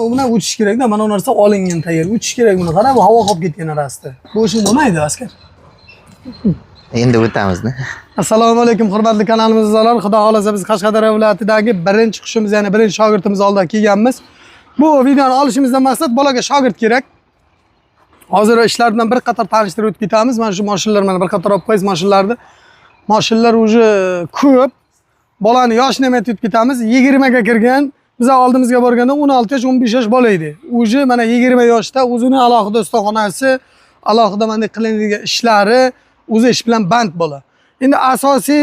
U bilan o'tish kerakda, mana bu narsa olingan tayyor. O'tish kerak buni. Qara, bu havo qolib ketgan orasida. Bu ishing bo'lmaydi, askar. Endi o'tamizda. Assalomu alaykum, hurmatli kanalimiz a'zolari. Xudo xohlasa, biz Qashqadaryo viloyatidagi birinchi qushimiz, ya'ni birinchi shogirdimiz oldiga kelganmiz. Bu videoni olishimizdan maqsad, bolaga shogird kerak. Hozir ishlar bilan bir qator tanishtirib o'tib ketamiz. Mana shu mashinalar, mana bir qator olib qo'yasiz mashinalarni. Mashinalar уже ko'p. Bolani yoshini ham aytib o'tib ketamiz. 20 ga kirgan. Biz oldimizga borganda 16 yosh, 15 yosh bola edi. Уже mana 20 yoshda o'zini alohida ustaxonasi, alohida mana qilinadigan ishlari, o'zi ish bilan band bola. Endi asosiy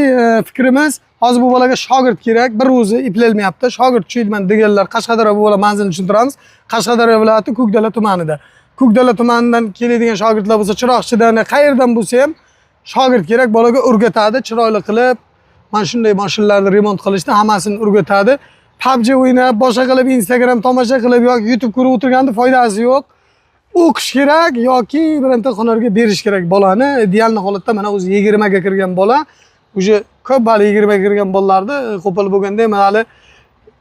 fikrimiz, hozir bu bolaga shogird kerak. Bir o'zi eplolmayapti. Shogird tushaydiman deganlar, Qashqadaryo, bu bola manzilini tushuntiramiz. Qashqadaryo viloyati, Ko'kdala tumanida. Ko'kdala tumanidan keladigan shogirdlar bo'lsa, Chiroqchidan, qayerdan bo'lsa ham shogird kerak, bolaga o'rgatadi, chiroyli qilib, mana shunday mashinalarni remont qilishni hammasini o'rgatadi. PUBG o'ynab, boshqa qilib, Instagram tomosha qilib yoki YouTube ko'rib o'tirganda foydasi yo'q. O'qish kerak yoki bironta hunarga berish kerak bolani. Идеальный holatda mana o'zi 20 ga kirgan bola, уже ko'p hali 20 ga kirgan bolalarni qo'pol bo'lganda ham hali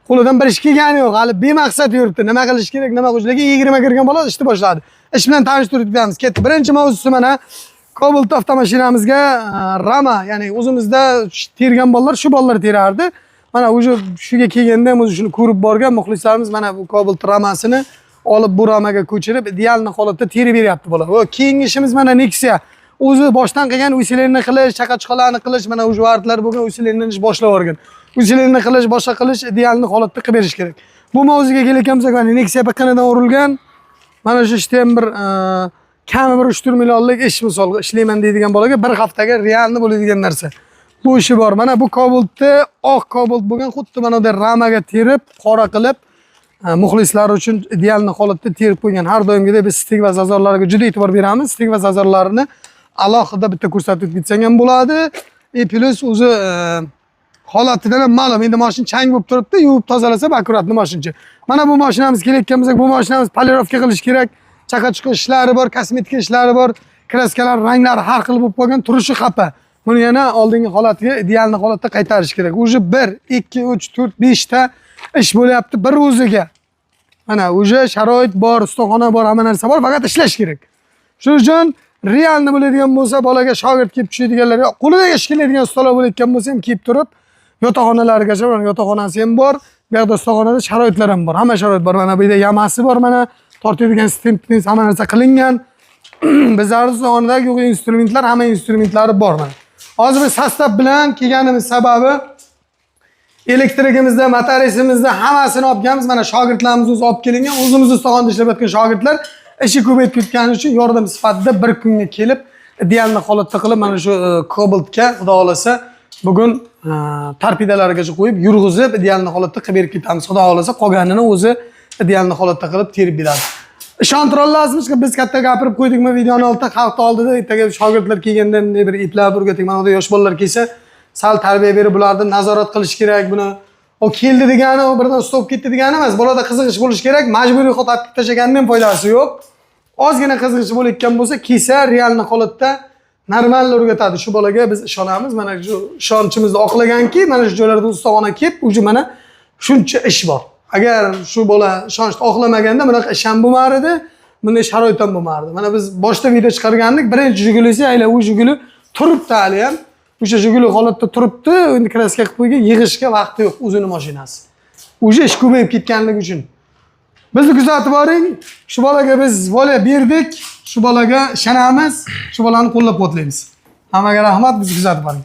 qo'lidan bir ish kelgani yo'q, hali bemaqsad yuribdi. Nima qilish kerak, nima qilish. Lekin 20 ga kirgan bola ishni boshladi. Ish bilan tanishtirib ketamiz. Ketdi. Birinchi mavzusi, mana Cobalt avtomashinamizga rama, ya'ni o'zimizda tergan bolalar, shu bolalar terardi. Mana уже shuga kelganda ham o'zi shuni ko'rib borgan muxlislarimiz, mana bu Cobalt ramasini olib, bu ramaga ko'chirib, идеальный holatda terib beryapti bola. Va keyingi ishimiz, mana Nexia. O'zi boshdan qilgan усиление qilish, chaqa-chuqalarni qilish, mana уже vartlar bo'lgan, усиление ish boshlab yuborgan. Усиление qilish, boshqa qilish, идеальный holatda qilib berish kerak. Bu mavzuga kelayotgan bo'lsak, mana Nexia biqinidan urilgan. Mana shu ishda ham bir kami bir 3-4 millionlik ish, misol ishlayman deydigan bolaga bir haftaga реальный bo'ladigan narsa. Bu ishi bor. Mana bu Cobaltni, oq Cobalt bo'lgan, xuddi mana bunday ramaga terib, qora qilib, muxlislar uchun идеальный holatda terib qo'ygan. Har doimgidek biz стык va зазор larga juda e'tibor beramiz. Стык va зазор larni alohida bitta ko'rsatib ketsang ham bo'ladi. И плюс o'zi holatidan ham ma'lum. Endi mashina chang bo'lib turibdi, yuvib tozalasa аккуратно mashincha. Mana bu mashinamiz kelayotgan bo'lsak, bu mashinamiz полировка qilish kerak. Chaqa-chuqa ishlari bor, kosmetika ishlari bor, краска lar, ranglari har xil bo'lib qolgan, turishi xafa. Buni yana oldingi holatiga, идеальный holatda qaytarish kerak. Уже 1, 2, 3, 4, 5 ta ish bo'lyapti bir o'ziga. Mana уже sharoit bor, ustaxona bor, hamma narsa bor, faqat ishlash kerak. Shuning uchun реальный bo'ladigan bo'lsa, bolaga shogird kelib tushadiganlar, yo qo'lida ish keladigan ustalar bo'layotgan bo'lsa ham kelib turib, yotoqxonalarigacha, mana yotoqxonasi ham bor, bu yoqda ustaxonada sharoitlar ham bor, hamma sharoit bor. Mana bu yerda yamasi bor, mana tortadigan стенд, hamma narsa qilingan. Bizlarni ustaxonadagi yo'q instrumentlar, hamma instrumentlari bor mana. Hozir biz состав bilan kelganimiz sababi, elektrigimizda, motorisimizda hammasini olib kelganmiz. Mana shogirdlarimiz o'zi olib kelingan. O'zimiz ustaxonada ishlab yotgan shogirdlar ishi ko'payib ketgani uchun yordam sifatida bir kunga kelib, идеальный holatda qilib, mana shu Cobaltga, xudo xohlasa, bugun torpedalarigacha qo'yib, yurg'izib, идеальный holatda qilib berib ketamiz. Xudo xohlasa, qolganini o'zi идеальный holatda qilib terib beradi. Ishontira olmasmiz, biz katta gapirib qo'ydikmi videoni oldida, xalqni oldida, ertaga shogirdlar kelganda bunday bir eplab o'rgating. Mana bunday yosh bolalar kelsa, sal tarbiya berib, bularni nazorat qilish kerak buni. O keldi degani, u birdan stop ketdi degani emas. Bolada qiziqish bo'lishi kerak. Majburiy xato olib tashlaganning ham foydasi yo'q. Ozgina qiziqishi bo'layotgan bo'lsa, kelsa, реальный holatda normal o'rgatadi. Shu bolaga biz ishonamiz. Mana shu ishonchimizni oqlaganki, mana shu joylarda ustaxona kelib, уже mana shuncha ish bor. Agar shu bola ishonchni oqlamaganda, bunaqa ish ham bo'lmar edi, bunday sharoit ham bo'lmardi. Mana biz boshda video chiqargandik, birinchi Jigulisi, hali u Jiguli turibdi hali ham. O'sha Jiguli holatda turibdi, endi краска qilib qo'ygan, yig'ishga vaqti yo'q o'zini mashinasi. Уже ish ko'payib ketganligi uchun. Bizni kuzatib boring. Shu bolaga biz воля berdik. Shu bolaga ishonamiz. Shu bolani qo'llab-quvvatlaymiz. Hammaga rahmat, bizni kuzatib boring.